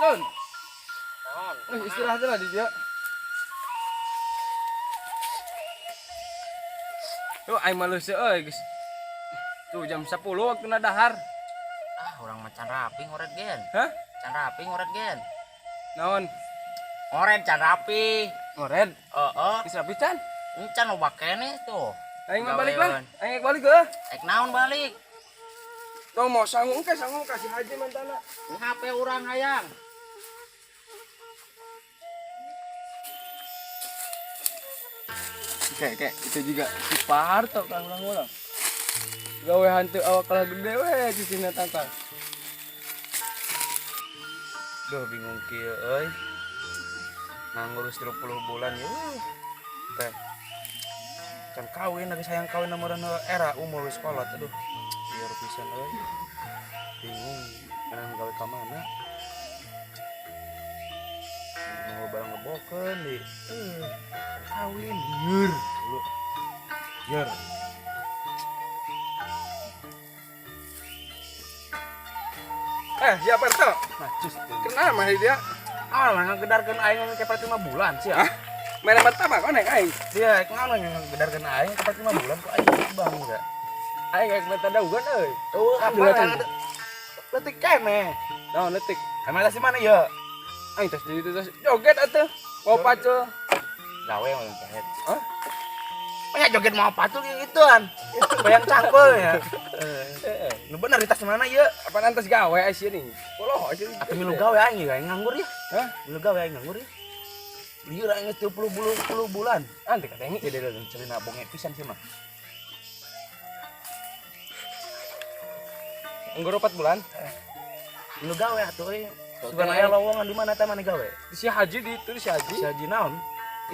Don. Naon? Istirahat lah di dia. Tuh aing malu sih euy, geus. Tuh jam 10 waktu dahar. Ah, urang mah can rapi ngoret gen. Hah? Can rapi ngoret gen. Naon? Ngoret can rapi. Ngored. Heeh. Geus rapi can? Encan loba keneh tuh. Aing mah balik lah. Gawean. Aing balik heuh. Ek naon balik? Tuh mau sangu engke sangu kasih haji mantana. HP urang hayang. Oke, oke, itu juga si Parto kan ulang-ulang. Gawe hantu awak kalah gede we cicina tangkal. Duh bingung kieu euy. Ngangurus 30 bulan yeuh. Teh. Can kawin lagi sayang kawin nomor era umur wis kolot aduh. Lieur pisan euy. Bingung menang gawe ka mana. Mau barang ngebokeun di. Kawin lieur dulu. Lieur. Siapa Parto? Najis tuh. Kenapa mah dia? Ah, lah ngegedarkeun aing ngekepret 5 bulan sih ya. Main apa kau naik aing? Dia ngono ngegedarkeun aing ngekepret 5 bulan kok aing bang enggak. Aing kayak minta daun euy. Oh, Apa? Letik keneh. Naon letik? Emang tas di mana ya? Aing tas di itu tas joget atuh. Mau pacul. Gawe mau joget. Hah? Banyak joget mau pacul kayak gituan. Bayang cangkul ya. Nu bener di tas mana ya? Apa nanti gawe aing sini? Poloh sih. Atau milu gawe aing ya, aing nganggur ya. Hah? Milu gawe aing nganggur ya. Lieur aing geus 30 bulan. Nanti katanya Jadi ada celina bonge pisan sih mah. nganggur 4 bulan. Milu gawe atuh euy. Sugan aya lowongan di mana teh mana gawe? Di si Haji di itu di si Haji. Si Haji naon?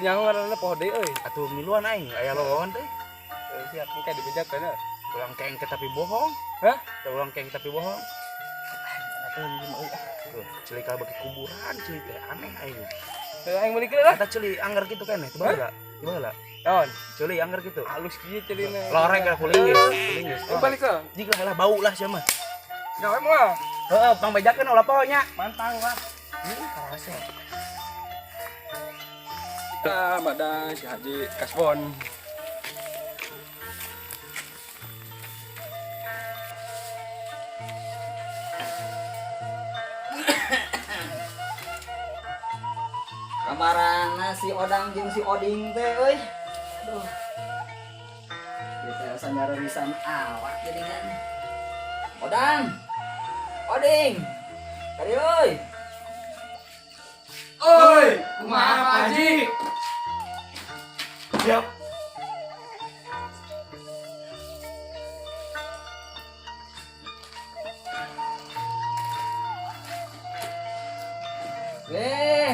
Yang ngaranna poho deui euy. Atuh miluan aing aya lowongan teh. Siap engke dibejakeun ya. Ulang keng tapi bohong. Hah? Ulang keng tapi bohong. Atuh euy. Tuh, ceuli ka bagi kuburan ceuli teh aneh aing. Aing balik lah. Kata ceuli anggar gitu kan teu baheula. Teu baheula. Naon? Ceuli anggar gitu. Halus kieu ceulina. Loreng ka kulinggis, kulinggis. Aing balik ke. Jig lah bau lah sia mah. Gawe moal. Heeh, pangbejakeun ulah poho nya. Mantang lah. Heeh, karasa. Kita badan si Haji Kasbon. Kamarana si Odang jeung si Oding teh euy. Aduh. Ieu teh asa nyarerisan awak jadinya. Odang. Oding. Kari euy. Oi, kumaha Pak Haji? Siap. Eh,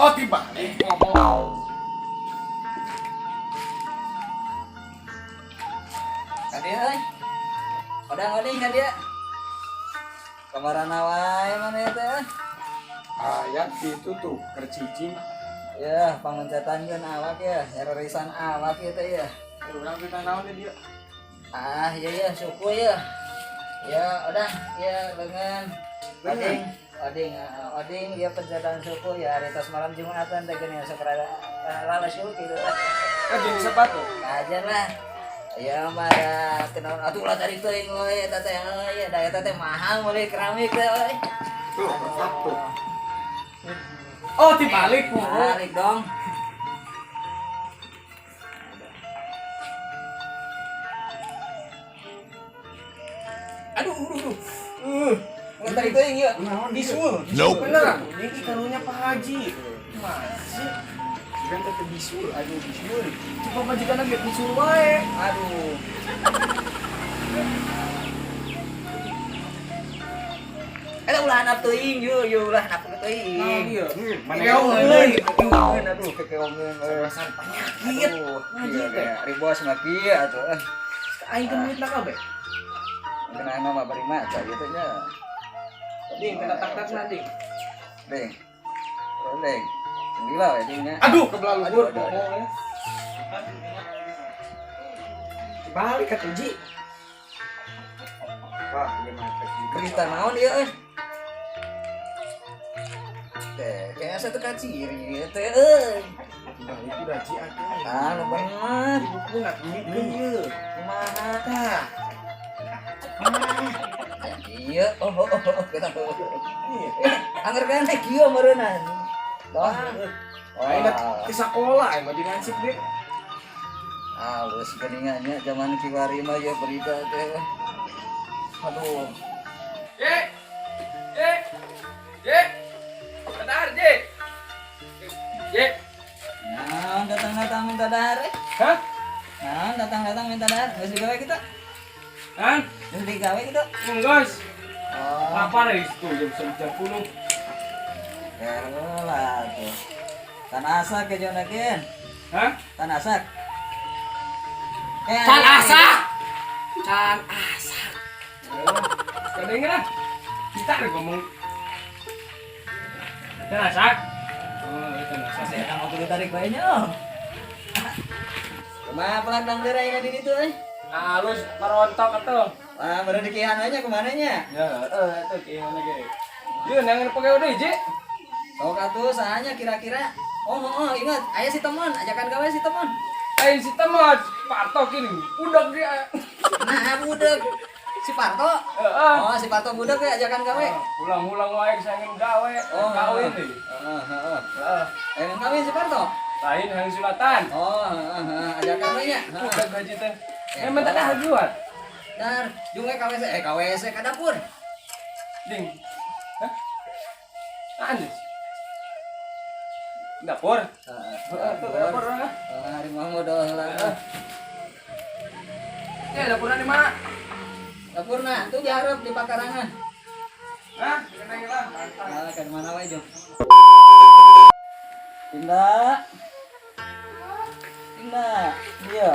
Oh, tiba nih ngomong. kari euy. Odang Oding ka dieu. Kamarana wae maneh teh? Ayat itu tuh kercicing. Ya, pangencetankeun awak ya, nyarerisan awak ieu teh ya. Urang kita naon dia? Ah, iya ya, suku ya. Ya, udah, ya lengan. Oding, oding, oding ya pencetan suku ya hari tos malam Jumatan teh geuning sok rada lalas suku gitu. Jeung sepatu. Aja lah. Ya mah da kenaon atuh ulah tadi teuing we eta teh euy, da eta teh mahal meuli keramik teh euy. Tuh, sepatu. Oh, dibalik mu. Balik dong. Aduh, aduh, aduh. Ulah tadi teuing ieu. Bisul. Nope. Bener. Ini karunya Pak Haji. Masih. Kan teh bisul, aduh bisul. Coba majikan lagi bisul wae. Aduh. Eta ulah handap teuing yeuh, yeuh ulah handap teuing. Iya. Mana Keongeun, keongeun aduh kekeongeun euy. Penyakit. Aduh, Ngaji iya, teh. iya. Ribos mah kieu atuh. Aing kan duit kabeh. Kena nama bari maca gitu nya. Ding, kena tak-tak ding. Ding. Ding. Gila we dingnya. Aduh, kebelah luhur Aduh, aduh, aduh. bohong ya. Balik ka Ji. Wah, ieu mah teh. Berita naon ieu euy? Teh, kayak satu kaciri teh euy. Balik udah haji atuh. Ah, nu bener. Ibu nak duitkeun ieu. Kumaha? Tah. Iya, oh, kita. Iya. Angger kan teh kieu meureunnan. Wah. Aing ke sekolah aing mah di Lansip ge. Halus geningannya zaman kiwari mah ya berita teh. Aduh. Ye. Ye. Ye. Sadar, Ye. Ye. Nah, datang-datang minta dahar. Eh. Hah? Nah, datang-datang minta dahar. Geus digawe kita. Hah? Geus digawe kita. Guys. Oh, Apa nih itu jam 10. lah tuh. Tan asak ke jonakin. Hah? Tan asak. Can asak. Can asak. Kedengeran? Kita nih ngomong. Can asak. Oh, itu asak. Saya mau kudu tarik bae nya. Kumaha pelang dang derai ka di ditu euy? Halus marontok atuh. Wah, baru dikihan aja kemana nya? Ya, itu kihan ge. Ieu nangan pegawai deui, Ji. Sok atuh sahanya kira-kira. Oh, ingat, aya si teman, ajakan gawe si teman. Aing si teman, Parto kini, budak dia. Nah, budak. Si Parto. Heeh. Oh, si Parto budak ya ajakan gawe. Ulang-ulang wae saengin gawe, Oh, kawin deui. Heeh, heeh. Heeh. Eh, kawin si Parto. Lain hang sunatan. Oh, heeh, heeh, ajakan we nya. Heeh. Budak gaji teh. Emang tak ada jual. Dar, jung we KWC, KWC ka dapur. Ding. Hah? Apaan sih? Dapur. Heeh, Heeh, tuh dapur. Ah. Hari mau modal lah. Ya, dapurnya di mana? Dapurna tuh diharap di pakarangan. Hah? Kena lah, mantap. Ah, kan mana wae, Jung. Pindah. Pindah. Iya.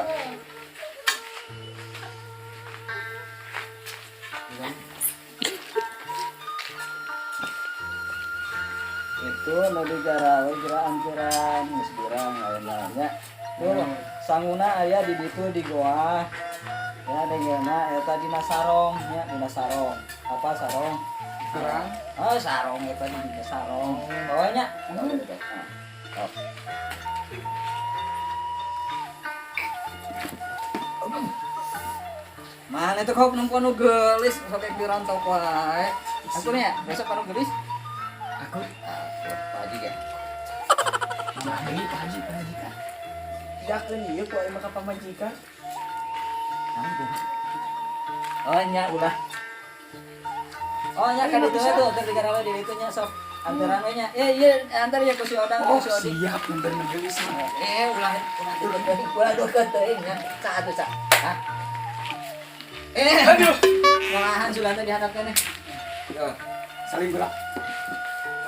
Itu nu digarawe kira-angkiran geus burang lain-lainnya. Tuh, sanguna aya di ditu di goa. Ya dengeuna eta dina sarong nya, dina sarong. Apa sarong? Sarong. Oh, sarong eta di dina sarong. Bawanya. Oh. Mana itu kau nempo nu geulis sok dirontok wae. Aku nih ya, besok panu geulis. Aku Aku Pak Haji ya. Nah, ini Pak Haji, pamajikan. Dakeun ieu ku aing mah ka pamajikan. Oh nya ulah. Oh nya kan itu tuh keur digarawe di ditu nya sok antaran we nya. Ya iya antar ya ku si Odang Oh, ku si Odi. siap bener geulis mah. Eh ulah ulah deket teuing, ulah deket teuing nya. Cak atuh cak. Hah? Eh, Aduh. malahan sudah teh dihadap keneh. Yo, Saling gerak.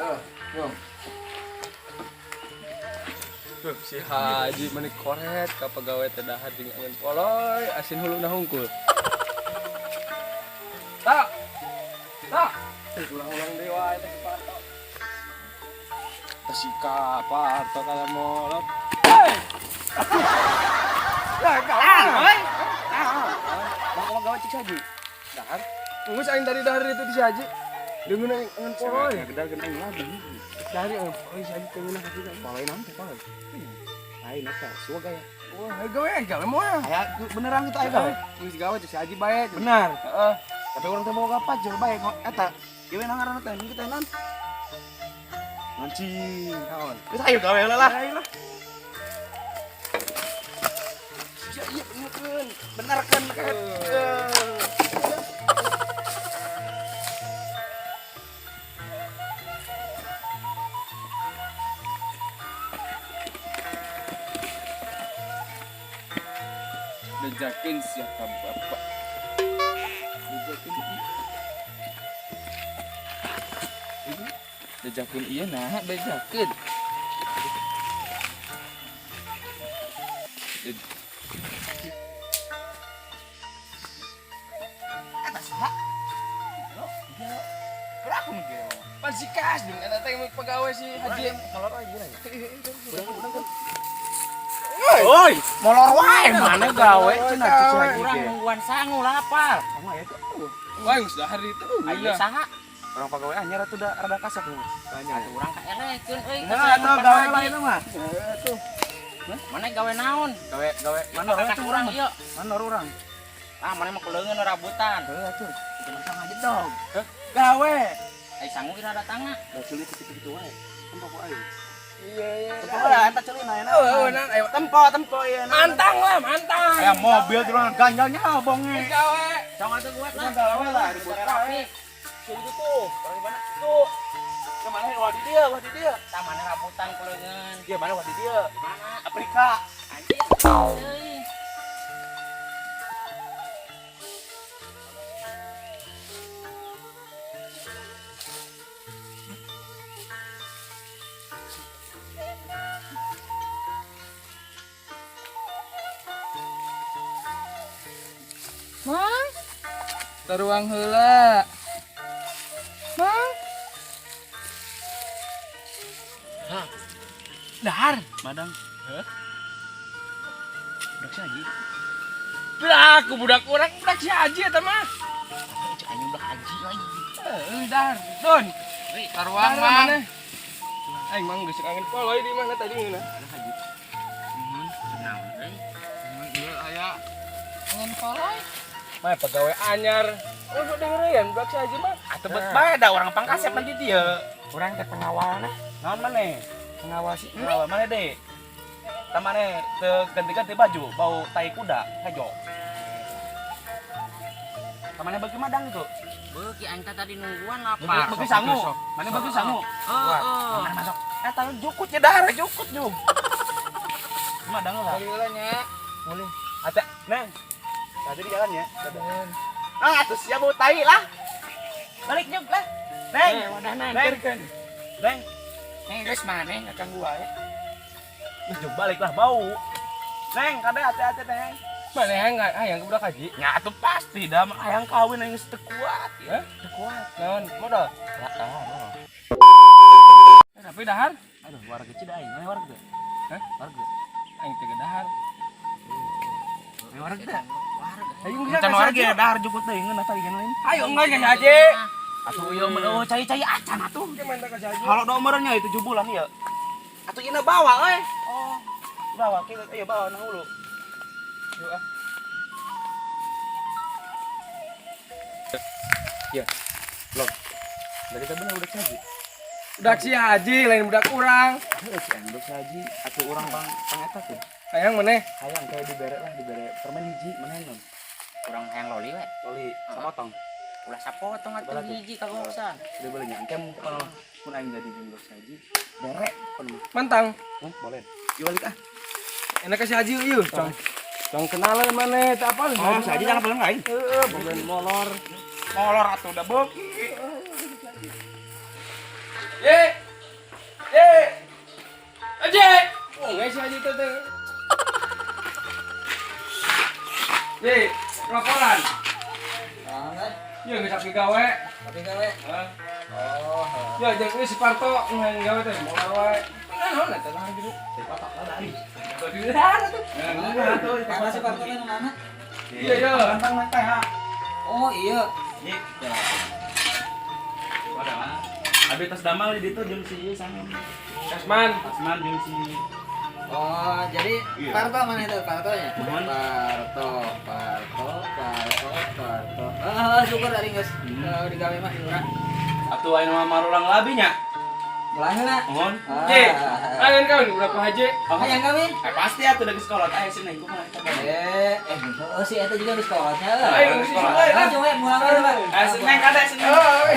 yo, yo. Duh, si Haji menik koret ka pegawai teh dahar jeung angin poloy asin huluna hungkul. Tak. Tak. Ulang-ulang deui wae teh si Parto. Tesika Parto kala molot. Hei. Ya, kalah, euy. Bang gawe cik Haji. Dahar. Geus aing tadi dahar itu di si Haji. Deungeun aing angin poloy. Gedar geuning lagi. Dahar angin poloy si Haji teh ngeunah ka kita. Poloy naon teh poloy? Lain eta, suwa gaya. Wah, ayo gawe gawe moal. Aya beneran itu aya gawe. Geus gawe cek si Haji bae. Benar. Heeh. Tapi urang teh boga pacar bae eta. Ieu ngaranna teh kita naon? Mancing. Naon? Geus ayo gawe heula lah. Ayo lah. Iya, iya benerkeun. Bener kan. Bejakeun siapa bapak. Bejakeun ieu. Bejakeun ieu nah, bejakeun. Eta saha? Gerak mun ge. Pan si kas jeung eta teh pegawai si Haji. Molor wae gila. Oi, Molor wae mana gawe cenah cek si Haji Urang ge. nungguan sangu lapar. Sama ya tuh. Wah, geus dahar itu. Ayo saha? Orang pegawai anyar atuh da rada kasep nih. Atuh urang ka elekeun euy. Nah, atuh gawe lain mah. Tuh. Mana gawe naon? Gawe gawe mana Mana atuh urang urang ieu? Mana urang? Ah, mana mah kuleungeun rabutan. Heuh atuh. Tentang aja dong. Gawe. Ai sangu ira datangna. Da ceuli kitu-kitu wae. Tempo ku aing. Iya iya. Tempo lah eta ceuli na enak. Oh, nah, ayo. Tempo tempo ieu. Mantang lah, mantang. Aya mobil terus ganjalnya bonge. Gawe. Cong atuh kuat lah. Gawe lah ribut Rapi. Itu tuh. Orang mana? Tuh. Ke mana wah di dia, wah di dia. Tah mana rabutan kuleungeun. Dia mana wah di dia? Mana? Afrika. Anjir. Euy. Mang. Taruang heula. Mang. Hah. Dahar. Madang. Hah? Budak si Haji. Budak, budak urang budak si Haji eta mah. Cek anjing budak haji euy. Heuh, dahar. Don. Euy, Taruang Mang. mana? Aing mang geus angin poloy di mana tadi ngeunah. Budak Haji. Naon euy? Ieu aya angin poloy. Mah pegawai anyar. Oh, dengerin budak si Haji mah. Atuh bet bae da urang pangkasep nanti dia. Urang teh pengawalna. Naon maneh? Pengawal si Pengawal maneh deh. Tah maneh teu ganti-ganti baju, bau tai kuda, hejo. Tah maneh beuki madang itu. Beuki aing teh tadi nungguan lapar. Beuki sangu. Maneh beuki sangu. Heeh. Maneh masuk. Eta jukut nya dahar, jukut jug. Madang lah. Kali heula nya. Boleh. Ate, Neng. Tadi di jalan ya. Ah, atuh sia bau tai lah. Balik jug lah. Neng, wadah Neng. nantirkeun. Neng. Neng geus maneh ngaganggu wae. Jug balik lah bau. Neng, kade hati-hati Neng. Mana yang hayang ke budak haji? Ya atuh pasti dah hayang kawin yang teu kuat ya. Hah? Teu kuat. Naon? Modal. Lah, Tapi dahar. aduh, warga cida aing, mana warga? Hah? Warga. Aing teh dahar. Mana warga teh? Ayo geus Can warga ya dahar jukut teh ngeunah tadi kan lain. Ayo enggak ka haji. Atuh ieu mah oh cai-cai acan atuh. Gimana ka haji? Kalau do umurnya itu 7 bulan ya. Atuh ieu bawa euy. Oh. Bawa kieu ieu bawa na hulu. Yuk ah. Ya. Log. Dari tadi bener budak haji. Budak si haji lain budak urang. Heuh, si aing budak haji atuh urang pang pang eta tuh. Hayang maneh? Hayang kayak dibere lah, dibere permen hiji maneh non. Urang hayang loli we. Loli sapotong. Ulah sapotong atuh Ulah tuh. hiji kagosan. Udah boleh nyangke kalau pun aing jadi jeung budak haji. Bere pun mah. Mantang. Hah, boleh. Yuk balik ah. Enak ka si haji ieu, Cong. Cong kenalan maneh teh apa? Oh, si haji jangan pelan aing. Heeh, bukan molor. Molor atuh udah beuki. Ye. Ye. Aje. Oh, nggak si haji teh teh. Ye, laporan. Naon teh? Ye, geus sapi gawe. Tapi gawe. Hah? Oh, heuh. Ya, jeung ieu si Parto ngan gawe teh molor wae. Naon eta lah gitu. Tadi atuh. Mana si Parto teh nu mana? Iya, iya. Ganteng mah teh ha. Oh, iya. Ye. Wadah mah. Abi tas damal di ditu jeung si ieu sange. Kasman. Tasman jeung si Oh, jadi Iya. Parto mana itu? Partonya? Mohon. Parto, Parto, Parto, Parto. Ah, syukur ari geus digawe mah di urang. Atuh ayeuna mah marulang labi nya. Mulah heula. Mohon. Ye, hayang kawin budak haji. Hayang kawin? Eh pasti atuh dari sekolah aya si Neng kumaha eta bae. Eh, oh si eta juga geus kolotnya. Ayo, si Sulai lah. Langsung we mulang we, Pak. Eh si Neng kada si Neng. Oh,